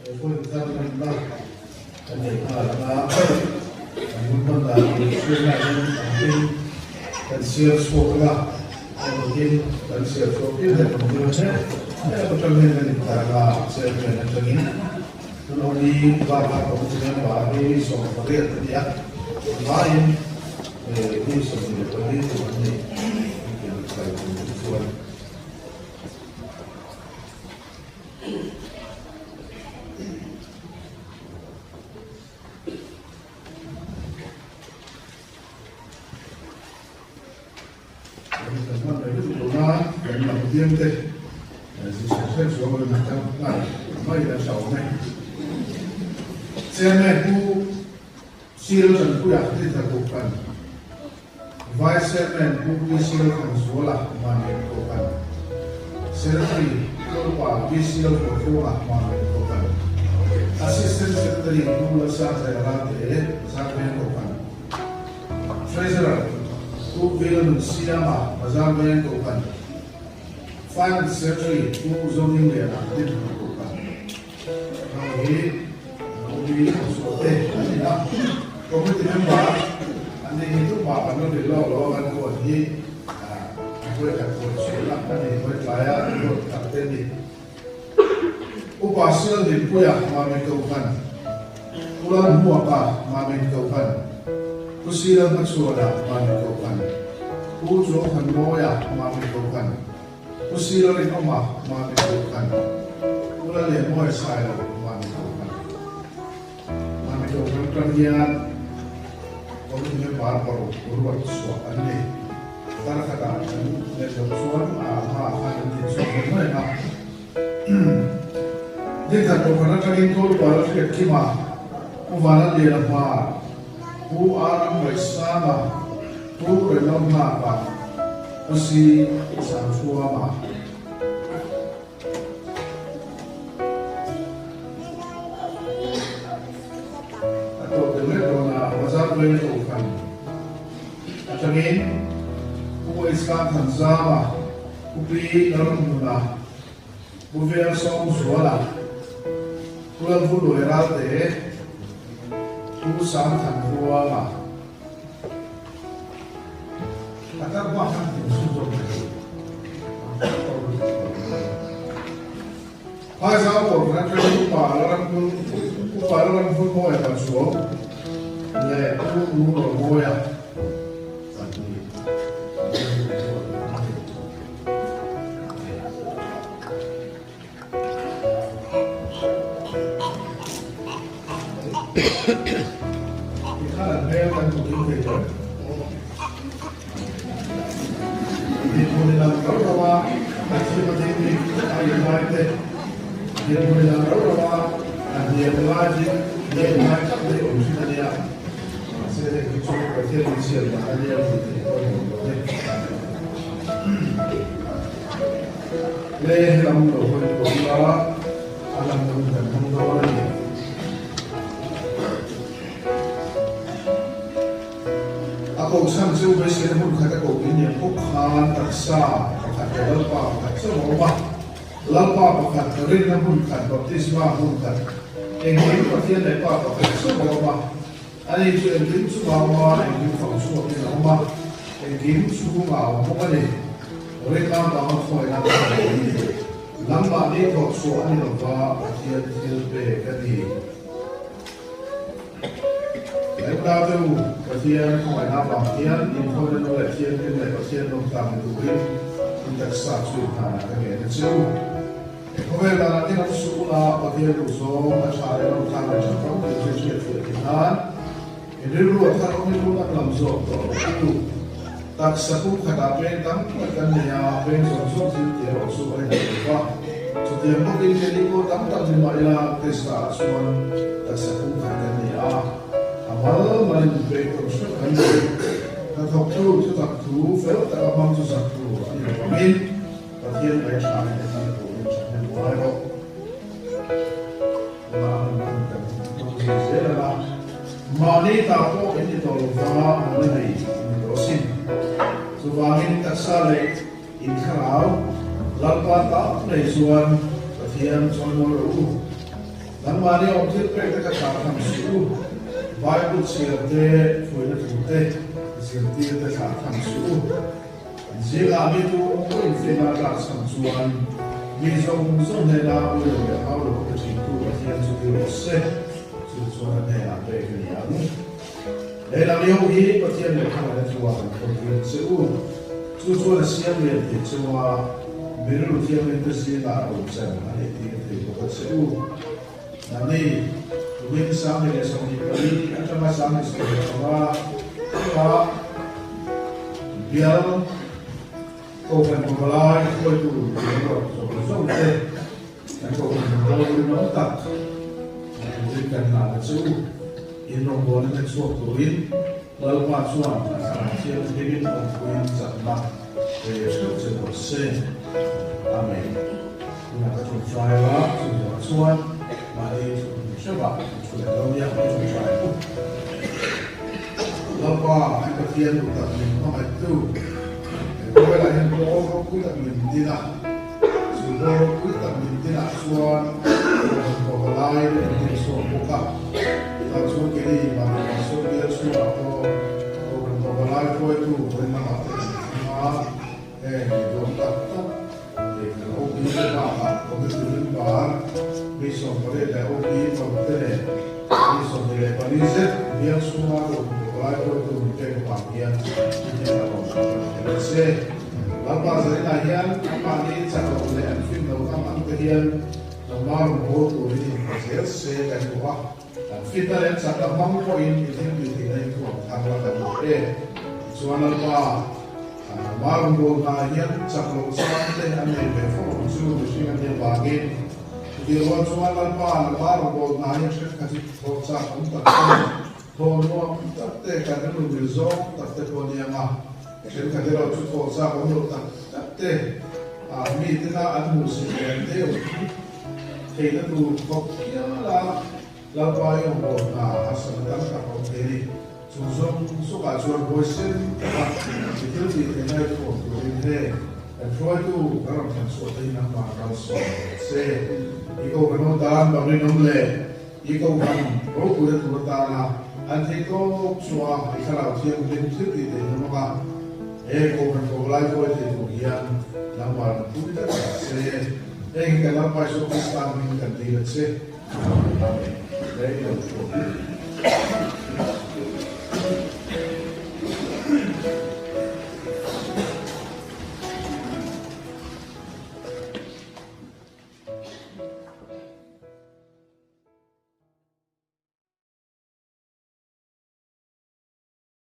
He hun thar lanna kan nei nghal ang a, kan hun hman dan tur chhungah hian kan hming kan siam chhuak ang a, hetiangin kan siam chhuak tir leh kan tir mek mek atang hian kan intar ang a, chairman atangin tun awmi bakah committee member hi 18 a ni a, tunlaiin mi 24 tur an ni, hetiang kai tur chu chuan. Chairman Pu Cyril Tanpuia Titha Kohhran, Vice Chairman Pu PC Lalthanzuala Mamit Kohhran, Secretary Tlawpa PC Lalthawthawnga Mamit Kohhran, Assistant Secretary Pu Lalsangzaia Ralte Bazar Veng Kohhran, Treasurer Pu Vilanunsiama Bazar Veng Kohhran, Finance Secretary Pu Zohmingliana Dinhmun Kohhran. Hei hi Modi sualte an ni a, committee member an nih hi tumah kan lo ri lawk lo a, kan kuan hi vawi khat kuan sual a a ni, vawi tlaia ruat tak te a ni. Upa Sial Hlimpuia Mamit Kohhran, Pu Lalhmuaka Mamit Kohhran, Pu Sial Hmachhuana Mamit Kohhran, Pu Chuangthanmawia Mamit Kohhran, Pu Silo Rinawma Mami Kohhran, Pu Lallianmawia Sailo Mami Kohhran. Mami Kohhran tan hian committee member paruk ruat chhuah an ni. Tar khatah kan let loh chuan a hmaah khan an din chhuak ve mai ang a. Dikhat Kohhran atangin Kawlpal a hriat Kima, Pu Vanlalliana Hmar, Pu Aram Ngaihsanga, Pu Renawmnaka, Pu Si Sangchhuama. A tawp deuh lek dawn a, Bazar Veng Kohhran atangin Pu Islam Thanzama, Pu Pi Lalramhnuna, Pu Vel Sawmzuala, Pu Lalvuluai Ralte, Pu Sangthanruanga. A tar hma khan hmuh chu zawk mai lo. Phaizau Kawrhna atangin Upa Lalramhmun Upa Lalramhmun Mawia Pachuau leh Pu Nguromawia pahnih an ni. Tikhan an hmel kan hmu ding thei lo. Dinhmun in ang rau rau a, a thim a ding bik a in lai te, dinhmun in ang rau rau a, a hniam lai hi lei lai tak mai awm thin a nia. Mahse hei hi chu Pathian in siam dan a nia tih theih pawh a ni lo e. Le lam lo hawi tawh ila a lam hun kan hmang dawn a ni. A kohchhan chu beiseina hmun khat a kohpui nen bawk khan taksa pakhat leh Lalpa pakhat chauh a awm a. Lalpa pakhat, rinna hmun khat, baptisma hmun khat, engkim Pathian leh Pa pakhat chauh a awm a. Ani chu engkim chungah a awm a, engkim fang chhuakin a awm a, engkim chhungah a awm bawk a ni. Rinna vanga khawinak a awm a ni. Nangmahni thawh chhuah a ni lova, Pathian thil pek a ni. Lemna te u, Pathian khawngaihna vang hian inkhawina nu leh thianghlim leh Pathian lawmtlak ni turin in taksa chu in hnanah ka ngen a che u. Khawvel danah te ram suh ula, Pathian duhzawng a tha leh lawmtlak leh tha tam tih chu hriat fiah thei nan in rilru a thar awm in lu tak lam zawk tawh rawh u. Taksa pum khatah peng tam tak kan nei a, peng zawng zawng thil tih erawh chu a inang lo va. Chutiang bawkin keini pawh tam tak ni mah ila Krista ah chuan taksa pum khat kan nei a, a mal malin peng tawn hreuh kan nei. Hnathawktu thutak thu fel taka hmang chu zak tur a ni lo angin, Pathian ngaihthla in a tih turin thahnem ngai rawh. Tunah a hmun hun kan hmang zui zel ang a, mahni ta pawh in ni tawh lo va, man a nei in ni tawh asin. Chuvangin taksa leh in thlarau Lalpa tak nei chuan Pathian chawimawi rawh u. Nangmahni awm thil pek te kha thlah tham suh u. Bible chhiar te, fuihna thu te, zirtir te thlah tham suh u. Zingah mi tu infinna a tlak chhan chuan mi zawng zawng hnena ui lo leh hau lo pe thintu Pathian chu ti rawh se, chu chuan a hnenah pek a ni ang. Lehlam i ho hi Pathian leh khawngaihna chungah kan khawltir che u. Chu chuan a siam lian thei chunga mi rilru thianghlimte zingah rochan a neih tir thei bawk a che u. Nangni, kumin 2024 atanga 2025 kha bial Kohhran pavalai hruaitu bial rawt zawng zawng te kan Kohhran rawlui nawm tak ni turin kan hlan a che u. In rawngbawlna te chhuak turin Lalpa chuan a thlarau thianghlimin awmpuiin chakna pe theuh che rawh se. Amen. Tunah ka ṭawngṭai a, chutiang chuan mahni thuthlung hreuhah ka thu leh lo nia ka ṭawngṭai u. Lalpa, an Pathian duh tak min hmangaihtu, he khawvelah hian pawl ropui tak min din a, chu pawl ropui tak min dinah chuan Kohhran pavalai min din chhuak bawk a. Tah chuan keini Mahni Pastor bial chhungah pawh Kohhran pavalai hruaitu vawiin lamah te kan thleng a, heng mi duam tak tak leh kan OP te bakah Committee member mi 18 leh OP paruk te leh mi 24 zet bial chhunga Kohhran pavalai hruaitu min pek avang hian i hnenah rawn kan thlen a che. Lalpa zaninah hian anmahni chak loh leh an fin loh ang ang te hian Nangmah rawn haw turin inpa zel se kan duh a, kan fitna leh chakna hmang pawhin i thil tih theihna in thuam thar la kan duh e. Tichuan Lalpa, nangmah rawn bawl hnaah hian chak loh chang te an nei ve fo ang chu mihring an nih avangin. Chutih rual chuan Lalpa, nangmah rawn bawl hnaah hian thenkhat chu thawh chak awm tak te, thawh nuam tak te, kan rilru mil zawng tak te pawh a ni ang a. Thenkhat erawh chu thawh chak awm loh tak tak te, mi tena an hmuh si leh an deuh theihna tur khawp hial a, Lalpa i awm bawl hna harsatna tam tak a awm thei a ni. Chung zawng zawkah chuan huaisen taka mi thil tih theihna i thuam turin heng kan hruaitu kan rawn thlan chhuah te hi nangmah kal sawn rawh se. I kohhran ho tan bang rinawm leh I kohhran ropuina tur atana an thei tawp chhuah a, i thlarau thianghlim thil tih theih hnam anga he kohhran kawklai kawi thei tur hian nangmah rawn pui tlat ang che. Heng hi kan Lalpa Isua Krista hming kan dil a che. Amen. Rei lo thu.